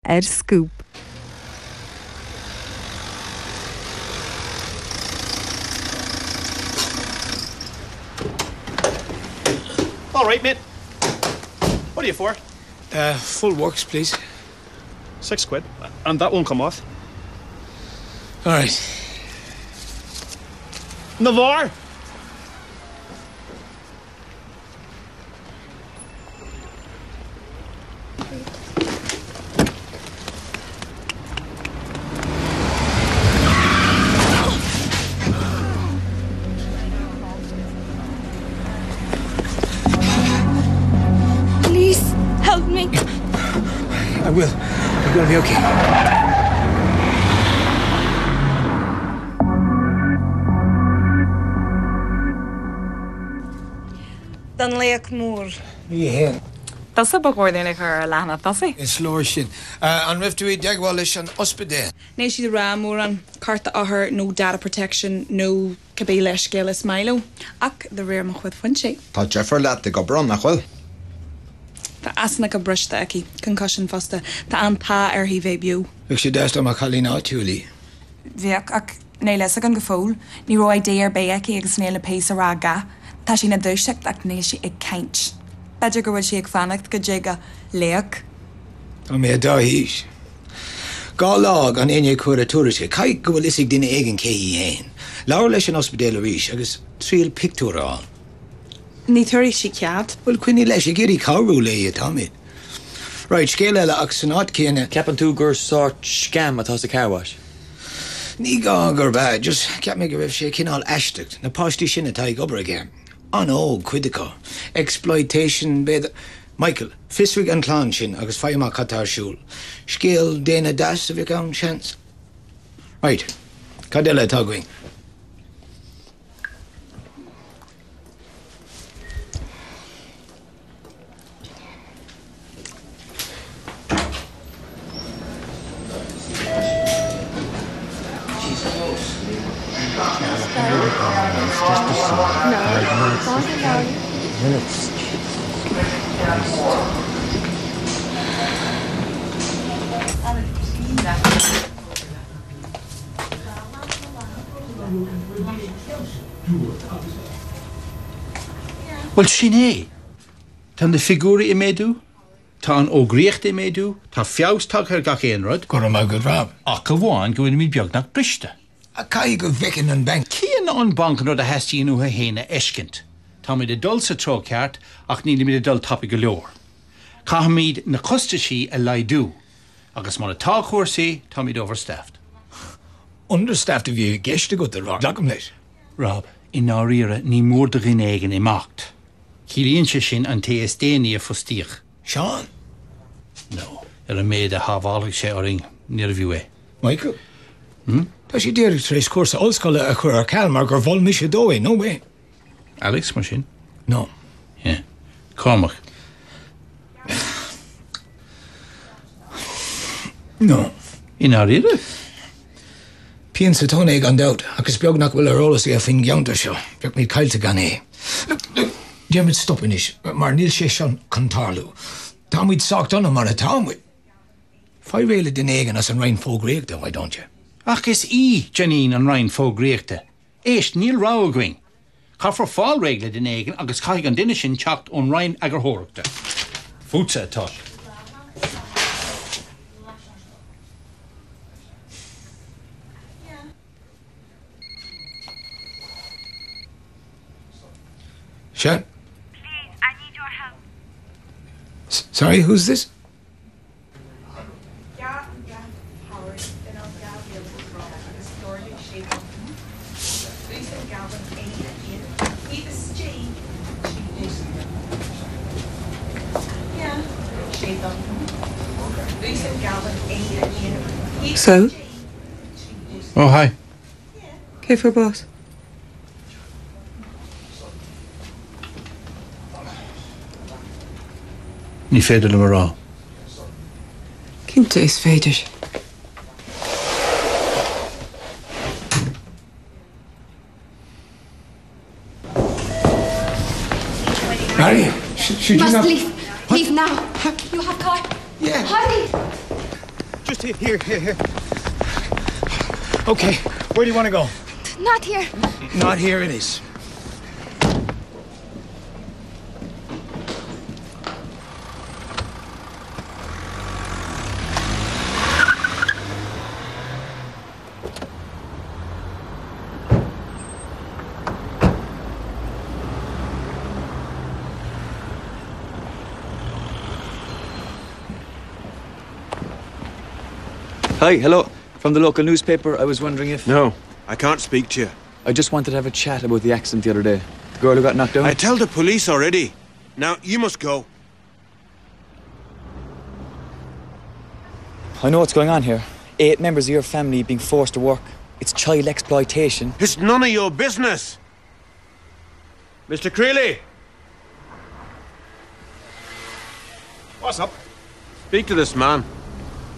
Ar Scúp. All right, mate. What are you for? Uh, full works, please. £6. And that won't come off. All right. Navarre! Please help me. I will. You're gonna be okay. Don laoch mór. Ní haon. Tusa ba chóir dúinn a chur ar an leathanach tosaigh. Is leor sin. An raibh tú i dteagmháil leis an ospidéal? Níl siad ag rá mórán, cárta othair nó data protection nó cibé leithscéal is maith leo, ach de réir mo chuid foinsí. Tá deirfiúr leat ag obair ann, nach bhfuil? Tá easonach briste aici, concussion fosta, tá an t-ádh uirthi bheith beo. Bheadh sé deas dá mba cailín áitiúil í. Bheadh, ach níl fhios againn go fóill. Ní raibh ID ar bith aici agus níl na police ag rá a dhath. Tá sí ina dúiseacht ach níl sí ag caint. B'fhéidir go bhfuil sí ag fanacht go dtig a laoch. Tá mé i d'fhaitís. 2 lá gan éinne ag cur a tuairisce. Caithfidh go bhfuil fhios ag duine éigin cé hí fhéin. Labhair leis an ospidéal arís agus triail pictiúr a fháil. Ní thabharfaidh sí cead. Bhuel, coinnigh leis, ag iarraidh cabhrú léi atáimid. Right, scéal eile ach san áit chéanna. Ceapann tú gur sórt scam atá sa car wash? Ní gá gurb ea, just cheap mé go raibh sé cineál aisteach, na páistí sin atá ag obair aige. An-óg, cuid acu. Exploitation, b'fhéidir. Michael, fiosraigh an chlann sin agus faigh amach cad tá ar siúl. Scéal daonna deas a bheadh ann, seans. Right, cad eile atá againn? Bhuel, sin é. Tá na figiúirí ag méadú, tá an fhógraíocht ag méadú, tá feabhas tagtha ar gach aon rud. Go raibh maith agat, Rob. Ach amháin go bhfuilimid beagnach briste. Ach caithfidh go bhfeiceann an banc. Cíonn an banc an rud a theastaíonn uathu féin a fheiscint. Táimid ag dul sa treo ceart ach nílimid ag dul tapaidh go leor. Caithfimid na costaisí a laghdú. Agus mar atá cúrsaí, táimid overstaffed. Understaffed a bhí i gceist agat a rá, glacaim leis. Rob, i ndáiríre, ní mór do dhuine éigin imeacht. Ciallaíonn sé sin an té is déanaí a fostaíodh. Seán? No. Ar an méid a shábhálfaidh sé orainn, níorbh fhiú é. Michael? Tá sé díreach tar éis cúrsa ollscoile a chur ar ceal mar gur mhol mise dó é, no way. Alex, mar sin? No. Yeah. Cormac. No. I ndáiríre? Pian sa tóin é gan dabht, ach is beag nach bhfuil ar eolas aige faoin gceantar seo. Bheadh muid caillte gan é. Look, look, déarfaimid stop anois, mar níl sé seo chun tarlú. Tá muid sách dona mar atá muid. Faigh réidh le duine éigin as an Roinn Fógraíochta, why don't you? Ach is í Janine an Roinn Fógraíochta. Éist, níl rogha againn. Caithfear fáil réidh le duine éigin agus caithfidh an duine sin teacht ón Roinn Eagarthóireachta. Fútsa atá sé. Sea? Sorry, who's this? So? Oh, hi. Cé fuair bás? Ní féidir liom a rá. Cinnte is féidir. Mary, should you Must not... leave. Leave now. You have car. Yeah. Hurry. Just here, here, here, here. Okay, where do you want to go? Not here. Not here it is. Hi, hello. From the local newspaper, I was wondering if... No, I can't speak to you. I just wanted to have a chat about the accident the other day. The girl who got knocked down. I tell the police already. Now, you must go. I know what's going on here. Eight members of your family being forced to work. It's child exploitation. It's none of your business. Mr. Creeley! What's up? Speak to this man.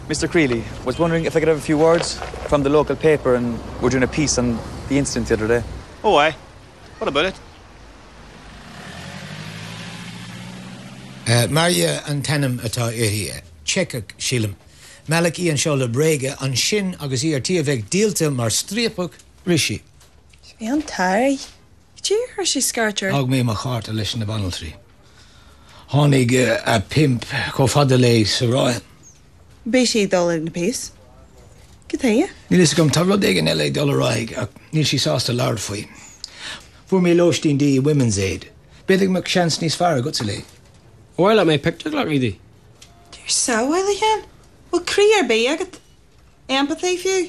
Mr. Creeley, was wondering if I could have a few words from the local paper and we're doing a piece on the incident the other day. Oh, aye. What about it? Uh, Maria an t-ainm atá uirthi. Seiceach, sílim. Mealladh í anseo le bréaga, ansin agus í ar tí a bheith díolta mar striapach, rith sí. Bhí an t-ádh uirthi. Cad é ar chuir sí scairt ort? Thóg mé mo chárta leis na banaltraí. Tháinig a pimp chomh fada léi sa ráithe. Beidh sí ag dul ag na péas. Cad chuige? Níl fhios agam, tá rud éigin eile ag dul ar aghaidh ach níl sí sásta labhairt faoi. Fuair mé lóistín di i Women's Aid. B'fhéidir go mbeadh seans níos fearr agatsa léi. Ar mhaith leat mé pictiúr a ghlacadh di? Dia ár sábháil, a Sheáin. Bhfuil croí ar bith agat? Empathy fiú?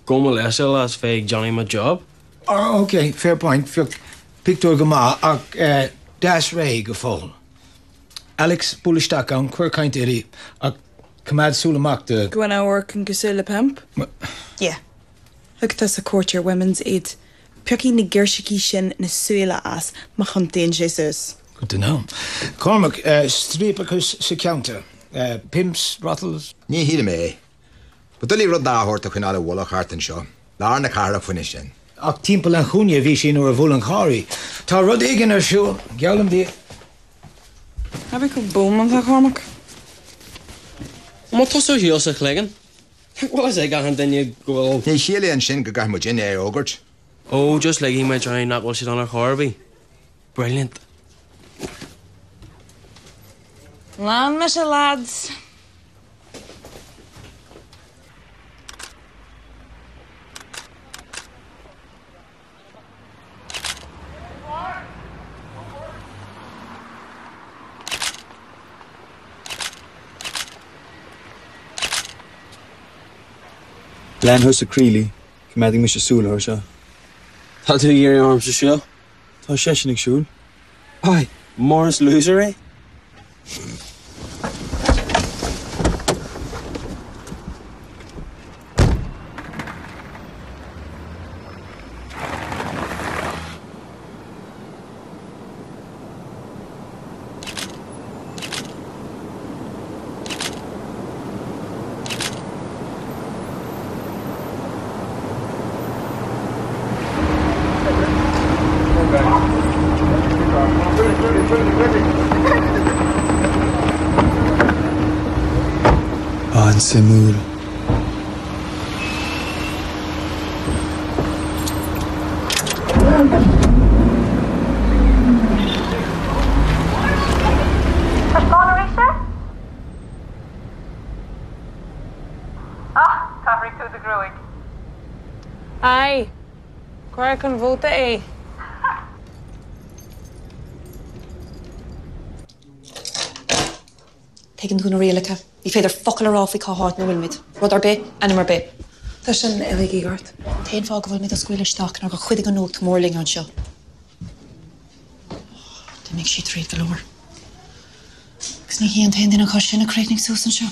Gabh mo leithscéal as bheith ag déanamh mo job. Ok, fair point, phioc pictiúr go maith ach deas réidh go fóill. Alex, buail isteach ann, cuir caint uirthi ach coimeád súil amach do. Go bhfuil amharcann cosúil le pimp? Yeah. Thug tusa cuairt ar Women's Aid. Piocfaidh na girseachaí sin na súile as má thiontaíonn sé suas. Good to know. Cormac, striapachas sa cheantar. Pimps, brothels? Ní shílim é. Ba doiligh rud dá shórt a choinneáil i bhfolach thart anseo, lár na cathrach faoina sin. Ach timpeall an chúinne a bhí sí nuair a bhuail an carr í. Tá rud éigin ar siúl, geallaim daoibh. Abair chomh bómánta, a Chormaic. An bhfuil tusa ar shiúl sa chloigeann? Bhfuil a fhios ag achan duine go bhfuil. Ní chiallaíonn sin go gcaithfidh muidinne é a fhógairt. Ó, just ligfidh muid orainn nach bhfuil siad ann ar chor ar bith. Brilliant. Lean mise, lads. Lean thusa Creeley, coimeádfaidh mise súil air seo. Tá tú ag iarraidh ormsa siúl? Tá seisean ag siúl. Aye, mar is loser é. An-suimiúil. Taispeáin arís é? Ah, d'athraigh tú do ghruaig. Aye, cuireadh chun vóta é. Tuigeann tú na rialacha. Ní féidir focal a rá faoi cá háit ina bhfuilimid. Rud ar bith, ainm ar bith. Tá sin uilig i gceart. An t-aon fáth go bhfuilimid á scaoileadh isteach ná gur chuidigh an nuacht mór linn anseo. D'imigh sí tríd go leor. Agus ní hí an t-aon duine acu sin a chríochnaigh suas anseo.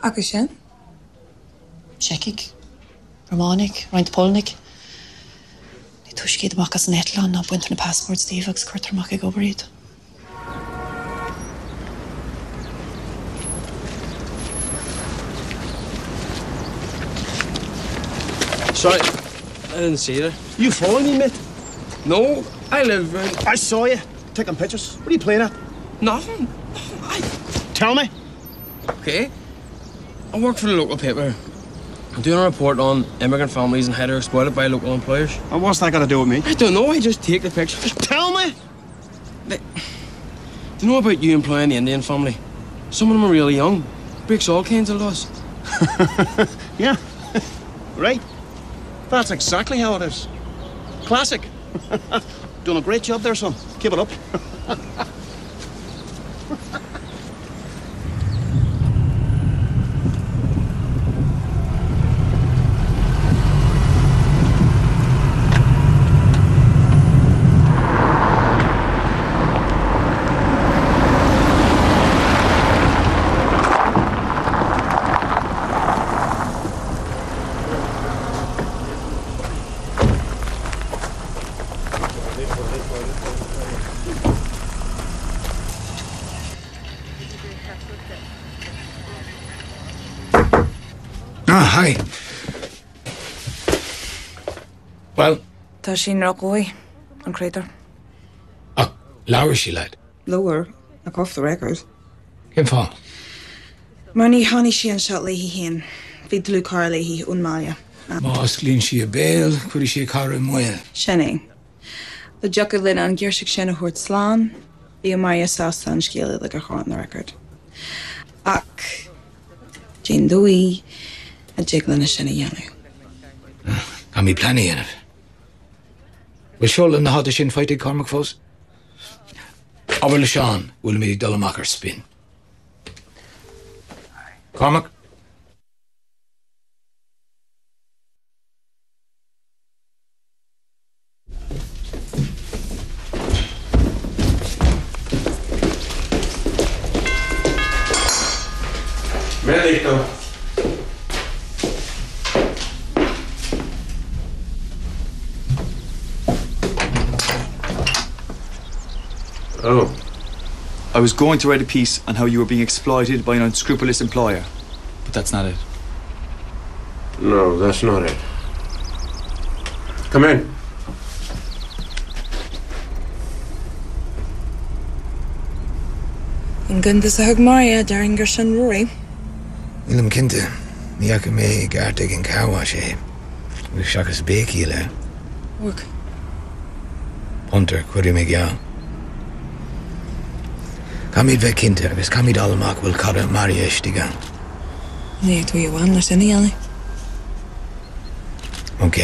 Acu sin? Seicigh, Rómánaigh, roinnt Polannaigh. Ní túisce iad amach as an eitleán ná baintear na passports díobh agus cuirtear amach ag obair iad. Sorry, I didn't see you. You following me, mate? No, I live round... I saw you taking pictures. What are you playing at? Nothing. Nothing. I... Tell me. Okay. I work for the local paper. I'm doing a report on immigrant families and how they're exploited by local employers. And what's that got to do with me? I don't know, I just take the picture. Just tell me! They, do you know about you employing the Indian family? Some of them are really young. Breaks all kinds of laws. yeah. right. That's exactly how it is. Classic. Doing a great job there, son. Keep it up. Ah, hi. Well? Tá sí ar dhóigh, an créatúr. Ach labhair sí leat? Labhair, ach off the record. Cén fáth? Mar ní tháinig sí anseo léi féin. Bhí dlúthchara léi ón mbaile. Má osclaíonn sí a béal, cuirfidh sí a cara i mbaol. Sin é. Dá dtiocfadh linn an ghirseach sin a thabhairt slán, bheadh Máire sásta an scéal uilig a chur on the record. Ach cén dóigh a dtig linn é sin a dhéanamh? Caithfimid plean a dhéanamh. Bhfuil seoladh na háite sin faighte ag Cormac fós? Abair le Seán go bhfuilimid ag dul amach ar spin. Cormac? Benedicto. Oh. I was going to write a piece on how you were being exploited by an unscrupulous employer, but that's not it. No, that's not it. Come in. An cuntas a thug Máire, déarfainn gur sin Rory. Nílim cinnte. Ní fhaca mé i gceart ag an car wash é. Seachas béicíl air. Amharc. Punter, cuirfidh mé geall. Caithfimid bheith cinnte agus caithfimid fháil amach an bhfuil cara Máire istigh ann. Ní tú amháin leis sin a dhéanamh. Ok.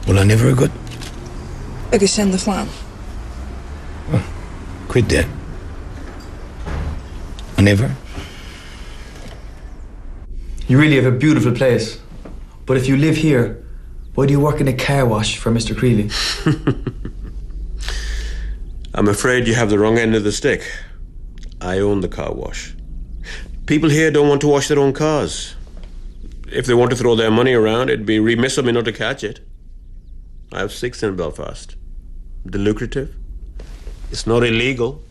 Bhfuil an uimhir agat? Agus sin do phlean? Cuid de. An uimhir? You really have a beautiful place. But if you live here, why do you work in a car wash for Mr. Creeley? I'm afraid you have the wrong end of the stick. I own the car wash. People here don't want to wash their own cars. If they want to throw their money around, it'd be remiss of me not to catch it. I have six in Belfast. The lucrative. It's not illegal.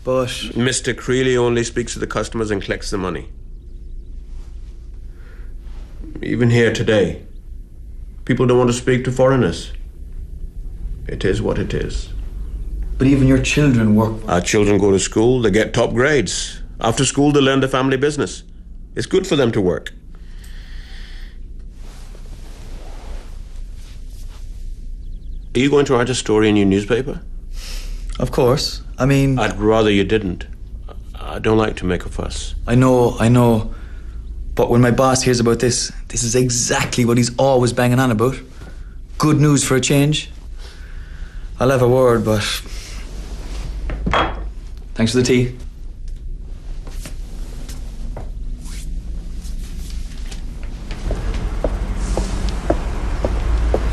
But Mr. Creeley only speaks to the customers and collects the money. Even here today, people don't want to speak to foreigners. It is what it is. But even your children work. Our children go to school, they get top grades. After school, they learn the family business. It's good for them to work. Are you going to write a story in your newspaper? Of course. I mean... I'd rather you didn't. I don't like to make a fuss. I know, I know. But when my boss hears about this, this is exactly what he's always banging on about. Good news for a change. I'll have a word, but... Thanks for the tea.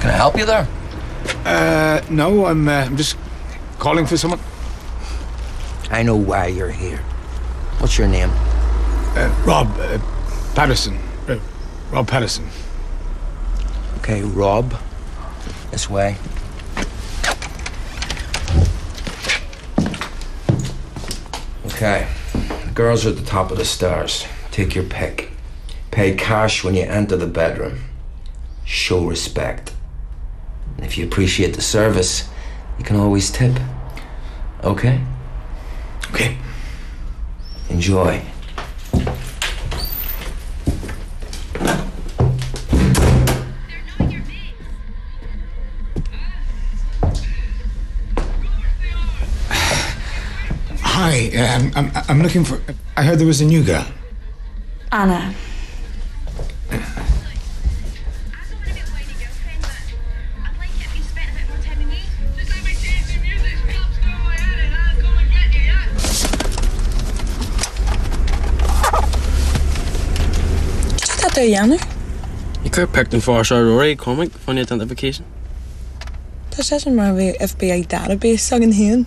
Can I help you there? Uh, no, I'm, uh, I'm just calling for someone. I know why you're here. What's your name? Uh, Rob uh, Patterson. Uh, Rob Patterson. Okay, Rob. This way. Okay. The girls are at the top of the stairs. Take your pick. Pay cash when you enter the bedroom. Show respect. And if you appreciate the service, you can always tip. Okay? Okay. Enjoy. me. Um, I'm, I'm looking for... I heard there was a new girl. Anna. Cad tá tú a dhéanamh? Ag cur pic den fear seo Rory, Cormac, fá choinne identification. Tá sé sin mar a bheadh FBI database againn féin.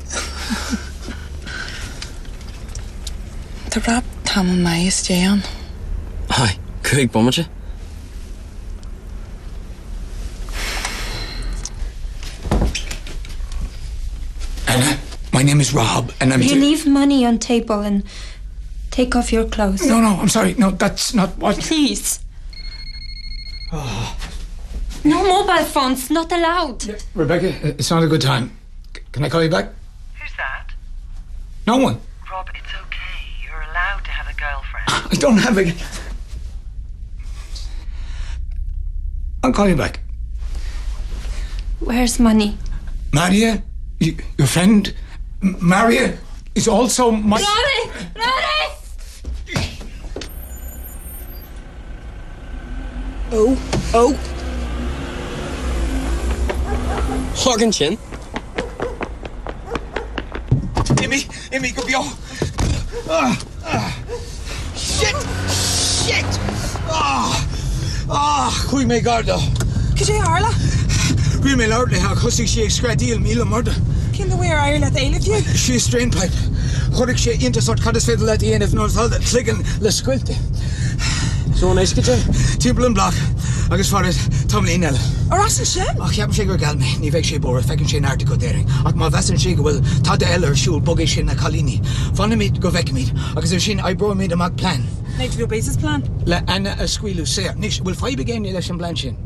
Tá Rob tamall maith istigh ann. Aye, 5 bomaite. Anna, my name is Rob and I'm You leave money on table and take off your clothes. No, no, I'm sorry. No, that's not what. Please. Oh. No mobile phones, not allowed. Yeah, Rebecca, it's not a good time. C can I call you back? Who's that? No one. Rob, it's okay. You're allowed to have a girlfriend. I don't have a I'll call you back. Where's money? Maria, you, your friend M Maria is also my Rory! Rory! Ó! Ó! Thug ansin. Imigh! Imigh go beo! Ah! Ah! Shit! Shit! Ah! Ah! Chuaigh mé gar dó. Cad é a tharla? Bhí mé ag labhairt léi ach thosaigh sí ag screadaíl míle murder. Cén dóigh ar éirigh leat éalú fiú? Síos drainpipe. Chuirfeadh sé iontas ort cad is féidir leat a dhéanamh nuair atá do chloigeann le scoilteadh. So an uisce te? Timpeall an bloc agus fara tamaillín eile. Ar ais ansin? Má cheapann sé gur geal mé, ní bheidh sé buartha, feiceann sé neart acu déarfainn. Ach má mheasann sé go bhfuil tada eile ar siúl, bogfaidh sé na cailíní. Fanfaimid go bhfeicfimid, agus ansin oibreoimid amach plean. Nigel Obese's plan? Le Anna a scaoileadh saor. Anois, an bhfuil fadhb ag éinne leis an bplean sin?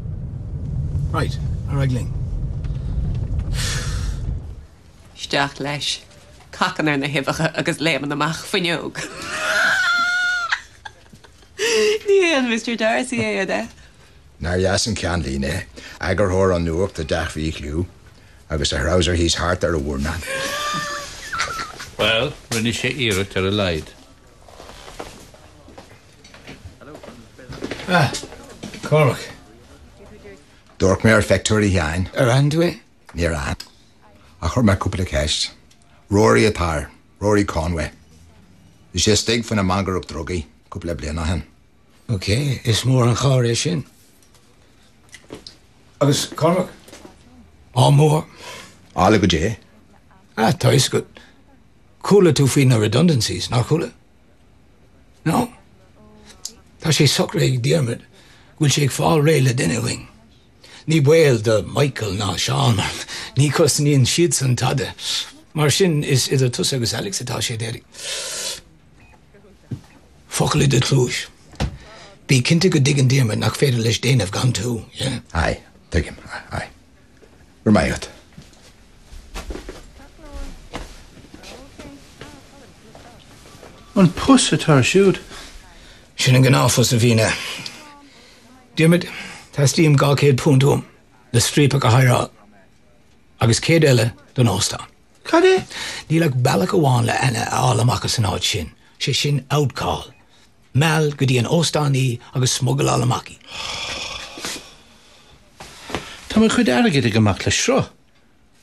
Right, ar aghaidh linn. Isteach leis. Cacann ar na huibheacha agus léimeann amach fuinneog. Ní hé an Mr Darcy é, an ea? Nár dheas an ceannlíne é, Eagarthóir an Nuacht i dteach mhíchliú agus a threabhsar thíos thart ar a mhurnán. Bhuel, rinne sé iarracht ar a laghad. Ah, Cormac. D'amharc mé ar phictiúr Sheáin. Ar aithin tú é? Níor aithin. Ach chuir mé cúpla ceist. Rory atá air. Rory Conway. Bhí sé istigh faoina mhangaireacht drugaí cúpla bliain ó shin. Ok, is mór an cabhair é sin. Agus Cormac? Ádh mór. Ádh le goidé? Ah, tá fhios agat. Chuala tú faoi na redundancies, nár chuala? No? Tá sé socraithe ag Diarmuid go bhfuil sé ag fáil réidh le duine againn. Ní baol do Michael ná Seán mar ní chosnaíonn siadsan tada. Mar sin is idir tusa agus Alex atá sé déarfainn. Focal i do chluais. Bí cinnte go dtuigeann Diarmuid nach féidir leis déanamh gan tú, yeah? Aye, tuigim, aye. Go raibh maith agat. An pus atá air siúd. Sin an gnáthphus a bhíonn air. Diarmuid, teastaíonn £200 uaim le striapach a hireáil agus 100 eile don óstán. Cad é? Níl ach bealach amháin le Anna a fháil amach as an áit sin, sé sin outcall. Meall go dtí an óstán í agus smugaláil amach í. Tá mo chuid airgid ag imeacht le sruth.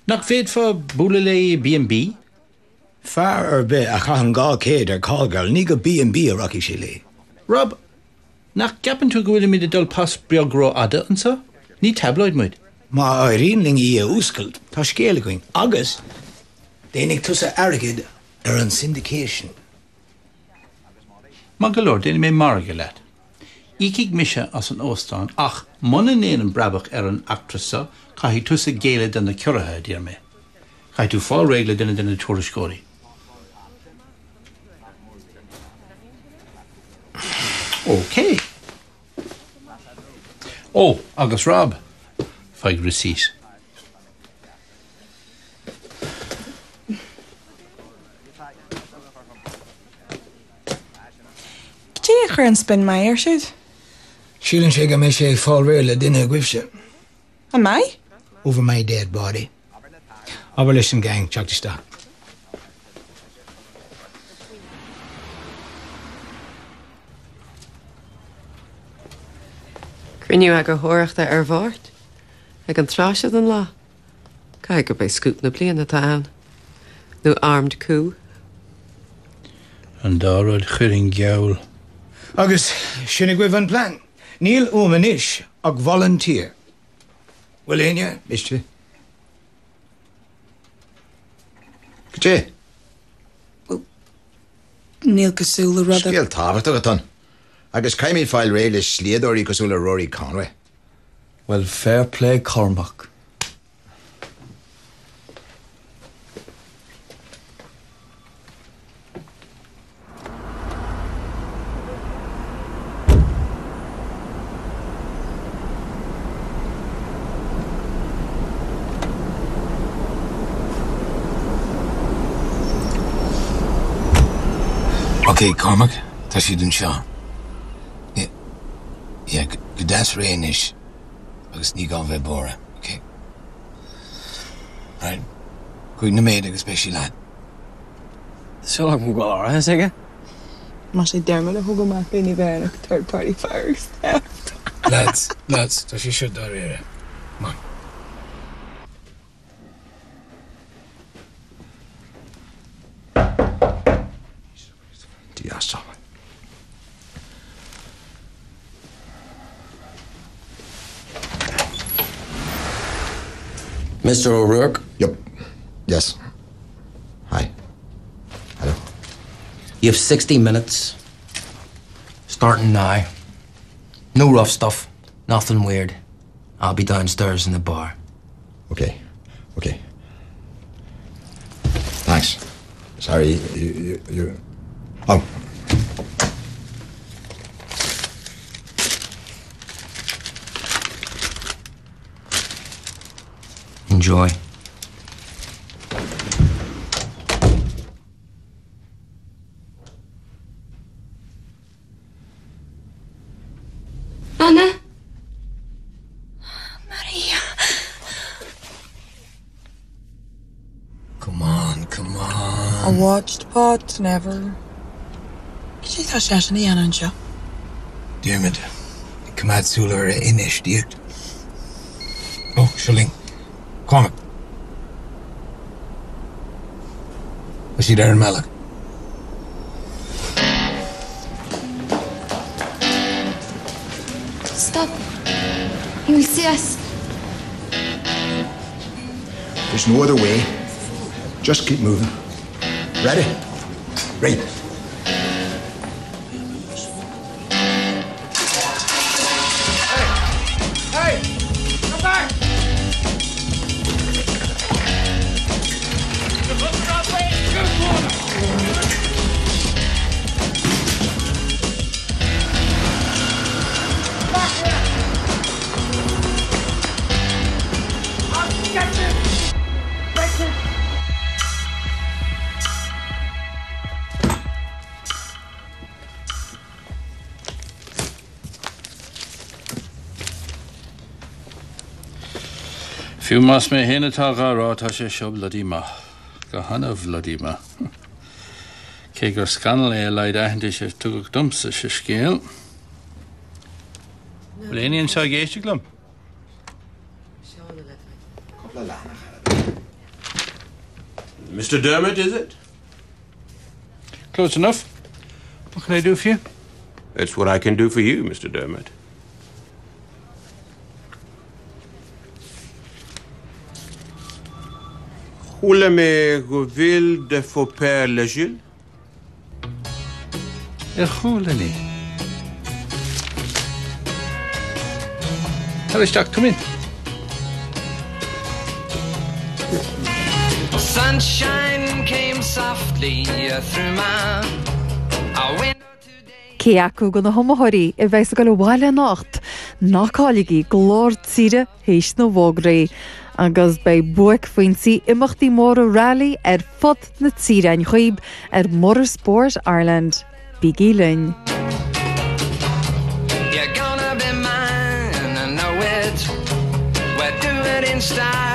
Nach bhféadfá bualadh léi i B and B? Fear ar bith a chaitheann 200 ar call girl, ní go B and B a rachaidh sé léi. Rob, nach gceapann tú go bhfuilimid ag dul pas beag rófhada anseo? Ní tabloid muid. Má éiríonn linn í a fhuascailt, tá scéal againn agus déanfaidh tusa airgead ar an syndication. Maith go leor, déanfaidh mé margadh leat. Íocfaidh mise as an óstán ach muna ndéanaim brabach ar an eachtra seo, caithfidh tusa géilleadh do na ciorruithe, a deir mé. Caithfidh tú fáil réidh le duine de na tuairisceoirí. OK. Ó, agus Rob, faigh receipt. Cad é a chuir an spin maith air siúd? Síleann sé go mbeidh sé ag fáil réidh le duine agaibhse. An mbeidh? Over my dead body. Abair leis an gang teacht isteach. Cruinniú eagarthóireachta ar Mháirt? Ag an tráth seo den lá? Caithfidh gurb é scúp na bliana atá ann. Nó armed coup. An dá rud chuirfinn geall. Agus sin agaibh an plean. Níl uaim anois ach volunteer. Bhfuil éinne? Miste. Goidé? Níl cosúil le rud. Scéal tábhachtach atá ann. Agus caithfimid fáil réidh le slíodóirí cosúil le Rory Conway. Well fair play Cormac. Ok, Cormac, tá siad anseo. Yeah, yeah, go deas réidh anois agus ní gá bheith buartha, ok? Right, 5 nóiméad agus beidh sí leat. Súil agam go bhfuil árachas aige. Más é Dermot a thug amach é ní bheidh ann ach third party fireworks theft. Lads, lads, tá sé seo dáiríre. Come on. Dia sábháil. Mr O'Rourke? Yep. Yes. Hi. Hello. You have 60 minutes. Starting now. No rough stuff. Nothing weird. I'll be downstairs in the bar. Okay. Okay. Thanks. Sorry, you, you, you... Oh. Enjoy. Anna? Maria. Come on, come on. A watched pot, never. Cad é atá seisean a dhéanamh anseo? Diarmuid, ag coimeád súil ar a infheistíocht. Ó, seo linn. Cormac. Tá siad ar an mbealach. Stop. He will see us. There's no other way. Just keep moving. Ready? Ready. Hey! Come back! Fiú más mé féin atá dhá rá, tá sé seo bloody maith. Go hana-bhloody maith. Cé gur scannal é a laghad aitheantais a tugadh domsa sa scéal. Bhfuil éinne anseo ag éisteacht liom? Mr Dermot, is it? Close enough. What can I do for you? It's what I can do for you, Mr Dermot. Chuala mé go bhfuil do pháipéir le Gilles? Ar chuala ní. Tar isteach, come in. Sunshine came softly through my window. Cé acu de na hiomaitheoirí a bheas ag dul abhaile anocht? Ná cailligí Glór Tíre théis na bhfógraí. Agus beidh buaicphointí imeachtaí móra railí ar fud na tíre againn chugaibh ar Motorsport Ireland. Bígí linn! You're gonna be mine, I know it. We'll do it in style.